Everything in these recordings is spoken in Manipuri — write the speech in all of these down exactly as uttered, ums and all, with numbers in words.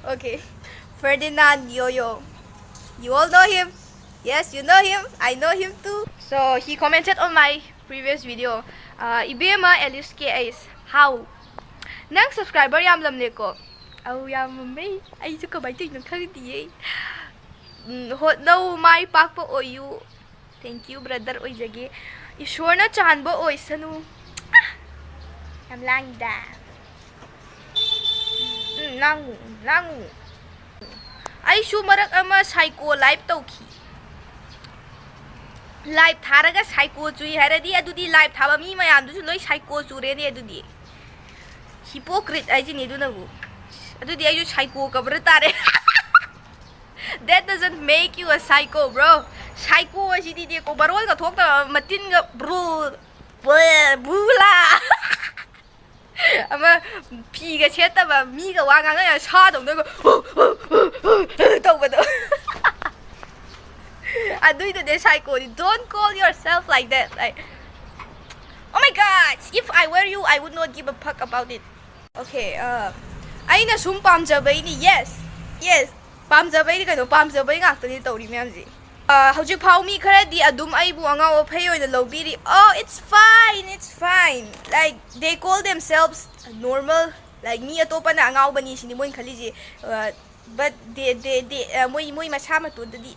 Okay. Ferdinand Yoyo. You all know him? Yes, you know him. I know him too. So, he commented on my previous video. Uh, Ibema Alice K S. How? ꯅꯪ subscriber ꯌꯥꯝꯂꯝꯂꯦꯀꯣ? ꯑꯧ, ꯌꯥꯝꯃꯝꯃꯦ꯫ ꯑꯩꯁꯨ ꯀꯃꯥꯏꯅ ꯇꯧꯔꯤꯅꯣ ꯈꯪꯗꯤꯌꯦ꯫ ꯎꯝ, ꯍꯣꯠꯅꯧ, ꯃꯥꯏ ꯄꯥꯛꯄ ꯑꯣꯏꯌꯨ꯫ Thank you, brother ꯑꯣꯏꯖꯒꯦ꯫ ꯏꯁꯣꯔꯅ ꯆꯥꯟꯕ ꯑꯣꯏꯁꯅꯨ꯫ ꯑꯥ! ꯌꯥꯝ ꯂꯥꯡꯉꯤꯗ꯫ ꯎꯝ, ꯂꯥꯡꯉꯨ, ꯂꯥꯡꯉꯨ꯫ ꯑꯩꯁꯨ ꯃꯔꯛ ꯑꯃ psycho live ꯇꯧꯈꯤ꯫ Live ꯊꯥꯔꯒ psycho ꯆꯨꯏ ꯍꯥꯏꯔꯗꯤ, ꯑꯗꯨꯗꯤ live ꯊꯥꯕ ꯃꯤ ꯃꯌꯥꯝꯗꯨꯁꯨ ꯂꯣꯏ psycho ꯆꯨꯔꯦꯅꯦ ꯑꯗꯨꯗꯤ꯫ Hypocrite ꯍꯥꯏꯁꯤꯅꯤ ꯑꯗꯨꯅꯕꯨ꯫ ꯑꯗꯨꯗꯤ ꯑꯩꯁꯨ psycho ꯀꯧꯕ ꯇꯥꯔꯦ꯫ That doesn't make you a psycho, bro. Psycho ꯍꯥꯏꯁꯤꯗꯤꯅꯦꯀꯣ, ꯃꯔꯣꯜꯒ ꯊꯣꯛꯇꯕ, ꯃꯇꯤꯟꯒ ꯕ꯭ꯔꯨ, ꯕ꯭ꯔꯨ, ꯕ꯭ꯔꯨꯂꯥ꯫ ꯑꯃ ꯐꯤꯒ ꯁꯦꯠꯇꯕ, ꯃꯤꯒ ꯋꯥ ꯉꯥꯡꯅ ꯁꯥꯗꯧꯅꯒ ꯇꯧꯕꯗꯣ꯫ ꯑꯗꯨꯏꯗꯨꯅꯦ psycho D. Don't call yourself like that. Like, oh my God, if I were you, I would not give a fuck about it. Okay, uh, ꯑꯩꯅ ꯁꯨꯝ ꯄꯥꯝꯖꯕꯩꯅꯤ꯫ Yes, yes, ꯄꯥꯝꯖꯕꯩꯅꯤ ꯀꯩꯅꯣ, ꯄꯥꯝꯖꯕꯩ ꯉꯥꯛꯇꯅꯤ ꯇꯧꯔꯤ ꯃꯌꯥꯝꯁꯦ꯫ Uh, ꯍꯧꯖꯤꯛ ꯐꯥꯎ ꯃꯤ ꯈꯔꯗꯤ ꯑꯗꯨꯝ ꯑꯩꯕꯨ ꯑꯉꯥꯎ ꯑꯐꯩ ꯑꯣꯏꯅ ꯂꯧꯕꯤꯔꯤ꯫ Oh, it's fine, it's fine. Like, they call themselves normal. Like, ꯃꯤ ꯑꯇꯣꯞꯄꯅ ꯑꯉꯥꯎꯕꯅꯤ ꯁꯤꯅꯤ ꯃꯣꯏꯅ ꯈꯜꯂꯤꯁꯦ꯫ Uh, but they, they, they, uh, ꯃꯣꯏ, ꯃꯣꯏ ꯃꯁꯥ ꯃꯇꯣꯟꯗꯗꯤ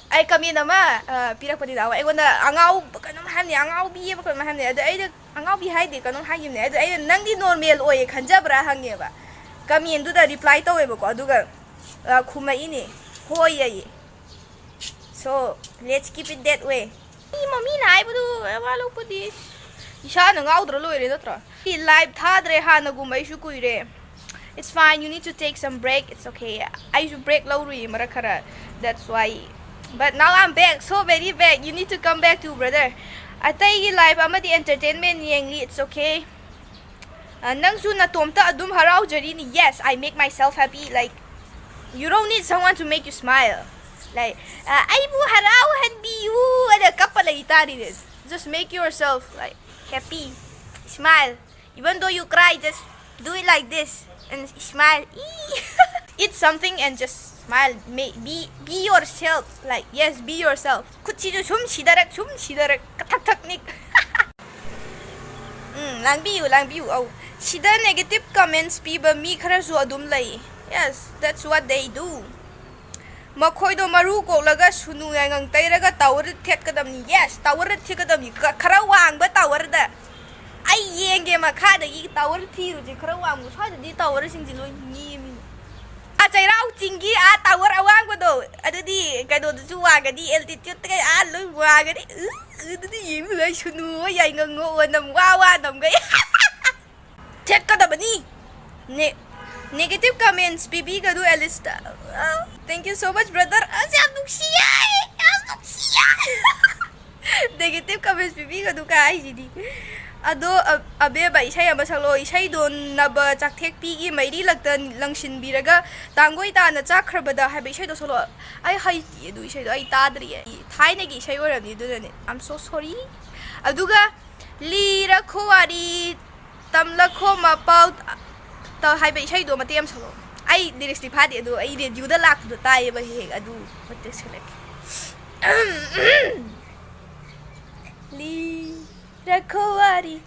ꯑꯩ comment ꯑꯃ, uh, ꯄꯤꯔꯛꯄꯅꯤꯗ, ꯑꯩꯉꯣꯟꯗ ꯑꯉꯥꯎꯕ ꯀꯩꯅꯣꯝ ꯍꯥꯏꯕꯅꯤ, ꯑꯉꯥꯎꯕꯤ ꯑꯃ ꯀꯩꯅꯣꯝ ꯍꯥꯏꯕꯅꯤ꯫ ꯑꯗ ꯑꯩꯅ ꯑꯉꯥꯎꯕꯤ ꯍꯥꯏꯗꯦ, ꯀꯩꯅꯣꯝ ꯍꯥꯏꯈꯤꯕꯅꯦ꯫ ꯑꯗ ꯑꯩꯅ, "ꯅꯪꯗꯤ normal ꯑꯣꯏꯌꯦ ꯈꯟꯖꯕ꯭ꯔꯥ?" ꯍꯪꯉꯦꯕ꯫ Comment ꯗꯨꯗ reply ꯇꯧꯋꯦꯕꯀꯣ, ꯑꯗꯨꯒ, ꯑ, ꯈꯨꯝꯃꯛꯏꯅꯦ, "ꯍꯣꯏ" ꯑꯌꯦ꯫ So, let's keep it that way. ꯃꯤ ꯃ-, ꯃꯤꯅ ꯍꯥꯏꯕꯗꯨ ꯋꯥ ꯂꯧꯄꯣꯠꯇꯦ꯫ ꯏꯁꯥꯅ ꯉꯥꯎꯗ꯭ꯔ ꯂꯣꯏꯔꯦ ꯅꯠꯇ꯭ꯔꯣ? ꯑꯩ live ꯊꯥꯗ꯭ꯔꯦ ꯍꯥꯟꯅꯒꯨꯝꯕ, ꯑꯩꯁꯨ ꯀꯨꯏꯔꯦ꯫ It's fine, you need to take some break, it's okay. ꯑꯩꯁꯨ break ꯂꯧꯔꯨꯏ ꯃꯔꯛ ꯈꯔ, that's why. But now I'm back, so very back. You need to come back to, brother. ꯑꯇꯩꯒꯤ live ꯑꯃꯗꯤ entertainment ꯌꯦꯡꯂꯤ, it's okay. ꯑ, ꯅꯪꯁꯨ ꯅꯇꯣꯝꯇ ꯑꯗꯨꯝ ꯍꯔꯥꯎꯖꯔꯤꯅꯤ꯫ Yes, I make myself happy. Like, you don't need someone to make you smile. Like, ꯑ, "ꯑꯩꯕꯨ ꯍꯔꯥꯎꯍꯟꯕꯤꯌꯨ" ꯑꯅ ꯀꯞꯄ ꯂꯩ ꯇꯥꯔꯤꯅꯦ꯫ Just make yourself, like, happy. Smile. Even though you cry, just do it like this and smile. E! Eat something and just smile. May, be, be yourself. Like, yes, be yourself. ꯈꯨꯠꯁꯤꯁꯨ ꯁꯨꯝ ꯁꯤꯗꯔꯛ, ꯁꯨꯝ ꯁꯤꯗꯔꯛ. ꯀꯊꯛ ꯊꯛ ꯅꯤꯛ. ꯎꯝ, ꯂꯥꯡꯕꯤꯌꯨ, ꯂꯥꯡꯕꯤꯌꯨ꯫ ꯑꯧ, ꯁꯤꯗ negative comments ꯄꯤꯕ ꯃꯤ ꯈꯔꯁꯨ ꯑꯗꯨꯝ ꯂꯩ꯫ Yes, that's what they do. ꯃꯈꯣꯏꯗꯣ ꯃꯔꯨ ꯀꯣꯛꯂꯒ ꯁꯨꯅꯨ ꯌꯥꯏꯉꯪ ꯇꯩꯔꯒ tower ꯊꯦꯠꯀꯗꯕꯅꯤ꯫ Yes, tower ꯊꯦꯠꯀꯗꯕꯅꯤ꯫ ꯈ-, ꯈꯔ ꯋꯥꯡꯕ towerꯗ꯫ ꯑꯩ ꯌꯦꯡꯒꯦ ꯃꯈꯥꯗꯒꯤ tower ꯊꯤꯔꯨꯁꯦ꯫ ꯈꯔ ꯋꯥꯡꯕ꯫ ꯁ꯭ꯋꯥꯏꯗꯗꯤ towerꯁꯤꯡꯁꯦ ꯂꯣꯏ ꯅꯦꯝꯃꯤꯅꯦ꯫ ꯑꯥ, ꯆꯩꯔꯥꯎ ꯆꯤꯡꯒꯤ ꯑꯥ tower ꯑꯋꯥꯡꯕꯗꯣ, ꯑꯗꯨꯗꯤ ꯀꯩꯅꯣꯗꯨꯁꯨ ꯋꯥꯡꯒꯅꯤ, altitudeꯇ ꯀꯩ ꯑꯥ ꯂꯣꯏ ꯋꯥꯡꯒꯅꯤ꯫ ꯎ, ꯑꯗꯨꯗꯤ ꯌꯦꯡꯕ ꯅꯨꯡꯉꯥꯏ, ꯁꯨꯅꯨ ꯍꯣꯏ ꯌꯥꯏꯉꯪ ꯉꯣꯛꯑꯣ ꯅꯝ ꯋꯥ ꯋꯥ ꯅꯝꯒꯩ꯫ ꯊꯦꯠꯀꯗꯕꯅꯤ꯫ ꯅꯦ-, negative comments ꯄꯤꯕꯤꯒꯅꯨ ꯑꯦꯂꯤꯁꯇ꯫ ꯑ, thank you so much, brother. ꯑꯁ, ꯌꯥꯝ ꯅꯨꯡꯁꯤꯌꯦ, ꯌꯥꯝ ꯅꯨꯡꯁꯤꯌꯦ꯫ Negative comments ꯄꯤꯕꯤꯒꯅꯨ ꯀꯥꯏ ꯍꯥꯏꯁꯤꯗꯤ꯫ ꯑꯗꯣ, ꯑ-, ꯑꯕꯦꯕ, ꯏꯁꯩ ꯑꯃ ꯁꯛꯂꯛꯑꯣ꯫ ꯏꯁꯩꯗꯣ ꯅꯕ ꯆꯥꯛꯊꯦꯛꯄꯤꯒꯤ ꯃꯩꯔꯤ ꯂꯛꯇ ꯂꯪꯁꯤꯟꯕꯤꯔꯒ ꯇꯥꯡꯒꯣꯏ ꯇꯥꯅ ꯆꯥꯛꯈ꯭ꯔꯕꯗ ꯍꯥꯏꯕ ꯏꯁꯩꯗꯣ ꯁꯛꯂꯛꯑꯣ꯫ ꯑꯩ ꯍꯩꯇꯦ ꯑꯗꯨ ꯏꯁꯩꯗꯣ, ꯑꯩ ꯇꯥꯗ꯭ꯔꯤꯌꯦ꯫ ꯊꯥꯏꯅꯒꯤ ꯏꯁꯩ ꯑꯣꯏꯔꯝꯅꯤ ꯑꯗꯨꯅꯅꯦ꯫ I'm so sorry. ꯑꯗꯨꯒ ꯂꯤꯔꯈꯣ ꯋꯥꯔꯤ ꯇꯝꯂꯈꯣ ꯃꯄꯥꯎ ꯇ-, ꯍꯥꯏꯕ ꯏꯁꯩꯗꯣ ꯃꯇꯦꯛ ꯑꯃ ꯁꯛꯂꯛꯑꯣ꯫ ꯑꯩ lyricsꯇꯤ ꯐꯥꯗꯦ, ꯑꯗꯣ ꯑꯩ radioꯗ ꯂꯥꯛꯄꯗꯣ ꯇꯥꯏꯌꯦꯕ ꯍꯦꯛ ꯍꯦꯛ, ꯑꯗꯨ ꯃꯇꯦꯛ ꯁꯛꯂꯛꯀꯦ꯫ ꯂꯤꯔꯈꯣ ꯋꯥꯔꯤ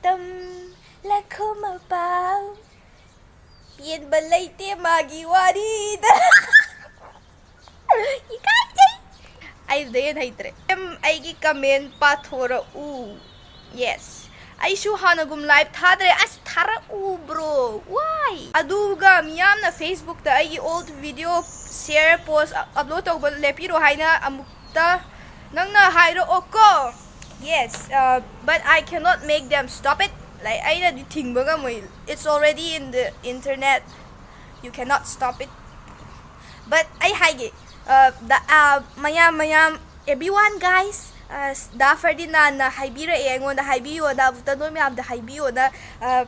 ꯇꯝꯂꯈꯣ ꯃꯄꯥꯎ ꯄꯦꯟꯕ ꯂꯩꯇꯦ ꯃꯥꯒꯤ ꯋꯥꯔꯤꯗ꯫ ꯏꯀꯥꯏꯖꯩ꯫ ꯑꯩ ꯑꯗꯨꯗꯩ ꯍꯦꯟꯅ ꯍꯩꯇ꯭ꯔꯦ꯫ ꯃꯦꯝ, ꯑꯩꯒꯤ comment ꯄꯥꯊꯣꯔꯛꯎ꯫ Yes. ꯑꯩꯁꯨ ꯍꯥꯟꯅꯒꯨꯝ live ꯊꯥꯗ꯭ꯔꯦ꯫ ꯑꯁ, ꯊꯥꯔꯛꯎ, bro. Why? ꯑꯗꯨꯒ ꯃꯤꯌꯥꯝꯅ Facebookꯇ ꯑꯩꯒꯤ old video share, post, upload ꯇꯧꯕ ꯂꯦꯞꯄꯤꯔꯣ ꯍꯥꯏꯅ ꯑꯃꯨꯛꯇ ꯅꯪꯅ ꯍꯥꯏꯔꯛꯑꯣꯀꯣ꯫ Yes, uh, but I cannot make them stop it. Like, ꯑꯩꯅꯗꯤ ꯊꯤꯡꯕ ꯉꯝꯃꯣꯏ. It's already in the internet. You cannot stop it. But ꯑꯩ ꯍꯥꯏꯒꯦ, uh, the, uh, ꯃꯌꯥꯝ, ꯃꯌꯥꯝ, everyone, guys, uh, ꯗꯥ ꯐꯔꯗꯤꯅꯥꯟꯅ ꯍꯥꯏꯕꯤꯔꯛꯑꯦ ꯑꯩꯉꯣꯟꯗ, ꯍꯥꯏꯕꯤꯌꯣꯅ, ꯑꯃꯨꯛꯇ ꯅꯣꯏ ꯃꯌꯥꯝꯗ ꯍꯥꯏꯕꯤꯌꯣꯅ, uh,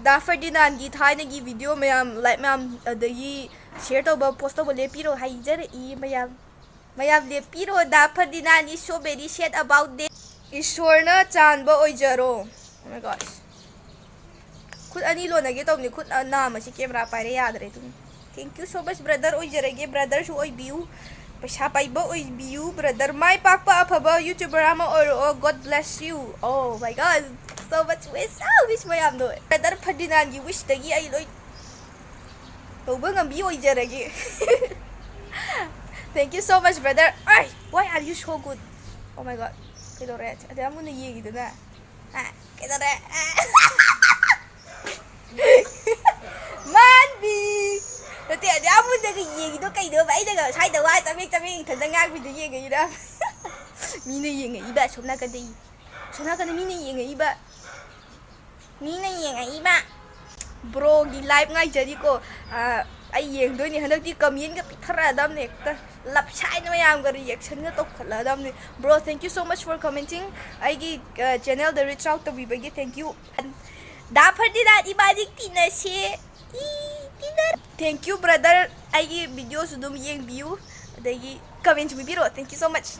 ꯗꯥ ꯐꯔꯗꯤꯅꯥꯟꯒꯤ ꯊꯥꯏꯅꯒꯤ video ꯃꯌꯥꯝ, like, ꯃꯌꯥꯝ, ꯑꯗꯒꯤ share ꯇꯧꯕ, post ꯇꯧꯕ ꯂꯦꯞꯄꯤꯔꯣ ꯍꯥꯏꯖꯔꯛꯏ ꯃꯌꯥꯝ꯫ ꯃꯌꯥꯝ ꯂꯦꯞꯄꯤꯔꯣ, ꯗꯥ ꯐꯔꯗꯤꯅꯥꯟ is so very sad about this. ꯏꯁꯣꯔꯅ ꯆꯥꯟꯕ ꯑꯣꯏꯖꯔꯣ꯫ Oh my gosh. ꯈꯨꯠ ꯑꯅꯤ ꯂꯣꯟꯅꯒꯦ ꯇꯧꯕꯅꯤ, ꯈꯨꯠ ꯅꯥꯝꯃꯁꯤ ꯀꯦꯃꯦꯔꯥ ꯄꯥꯏꯔꯦ ꯌꯥꯗ꯭ꯔꯦ ꯑꯗꯨꯝ꯫ Thank you so much brother, ꯑꯣꯏꯖꯔꯒꯦ, brotherꯁꯨ ꯑꯣꯏꯕꯤꯌꯨ, ꯄꯩꯁꯥ ꯄꯥꯏꯕ ꯑꯣꯏꯕꯤꯌꯨ brother, ꯃꯥꯏ ꯄꯥꯛꯄ ꯑꯐꯕ YouTuber ꯑꯃ ꯑꯣꯏꯔꯛꯑꯣ, God bless you꯫ Oh my God, so much wish, so wish ꯃꯌꯥꯝꯗꯣ brother Ferdinandꯒꯤ wishꯇꯒꯤ ꯑꯩ ꯂꯣꯏ ꯇꯧꯕ ꯉꯝꯕꯤ ꯑꯣꯏꯖꯔꯒꯦ꯫ Thank you so much brother꯫ ꯑꯩ, why are you so good? Oh my God, ꯀꯩꯗꯧꯔꯦ ꯑꯗ ꯑꯃꯨꯟꯅ ꯌꯦꯡꯉꯤꯗꯨꯅ? ꯍꯥ? ꯀꯩꯗꯧꯔꯦ? ꯃꯥꯟꯕꯤ꯫ ꯅꯠꯇꯦ, ꯑꯗ ꯑꯃꯨꯟꯅꯒ ꯌꯦꯡꯉꯤꯗꯣ ꯀꯩꯅꯣꯕ? ꯑꯩꯅꯒ ꯁ꯭ꯋꯥꯏꯗ ꯋꯥ ꯆꯕꯦꯛ ꯆꯕꯦꯛ ꯏꯊꯟꯗ ꯉꯥꯡꯕꯤꯗꯣ ꯌꯦꯡꯉꯛꯏꯔ? ꯃꯤꯅ ꯌꯦꯡꯉꯛꯏꯕ ꯑꯁꯣꯝ ꯅꯥꯀꯟꯗ꯫ ꯑꯁꯣꯝ ꯅꯥꯀꯟꯗ ꯃꯤꯅ ꯌꯦꯡꯉꯛꯏꯕ꯫ ꯃꯤꯅ ꯌꯦꯡꯉꯛꯏꯕ꯫ Broꯒꯤ live ꯉꯥꯏꯖꯔꯤꯀꯣ꯫ ꯑꯩ ꯌꯦꯡꯗꯣꯏꯅꯤ ꯍꯟꯗꯛꯇꯤ꯫ Commentꯒ ꯄꯤꯊꯔꯛꯑꯗꯕꯅꯦ ꯍꯦꯛꯇ꯫ Love sign ꯃꯌꯥꯝꯒ reactionꯒ ꯇꯧꯈꯠꯂꯛꯑꯗꯕꯅꯦ꯫ Bro, thank you so much for commenting꯫ ꯑꯩꯒꯤ channelꯗ reach out ꯇꯧꯕꯤꯕꯒꯤ thank you꯫ The Ferdinand, ꯏꯕꯥꯅꯤ ꯇꯤꯟꯅꯁꯦ꯫ ꯏ, ꯇꯤꯟꯅ-, thank you brother꯫ ꯑꯩꯒꯤ videoꯁꯨ ꯑꯗꯨꯝ ꯌꯦꯡꯕꯤꯌꯨ, ꯑꯗꯒꯤ commentꯁꯨ ꯄꯤꯕꯤꯔꯛꯑꯣ꯫ Thank you so much꯫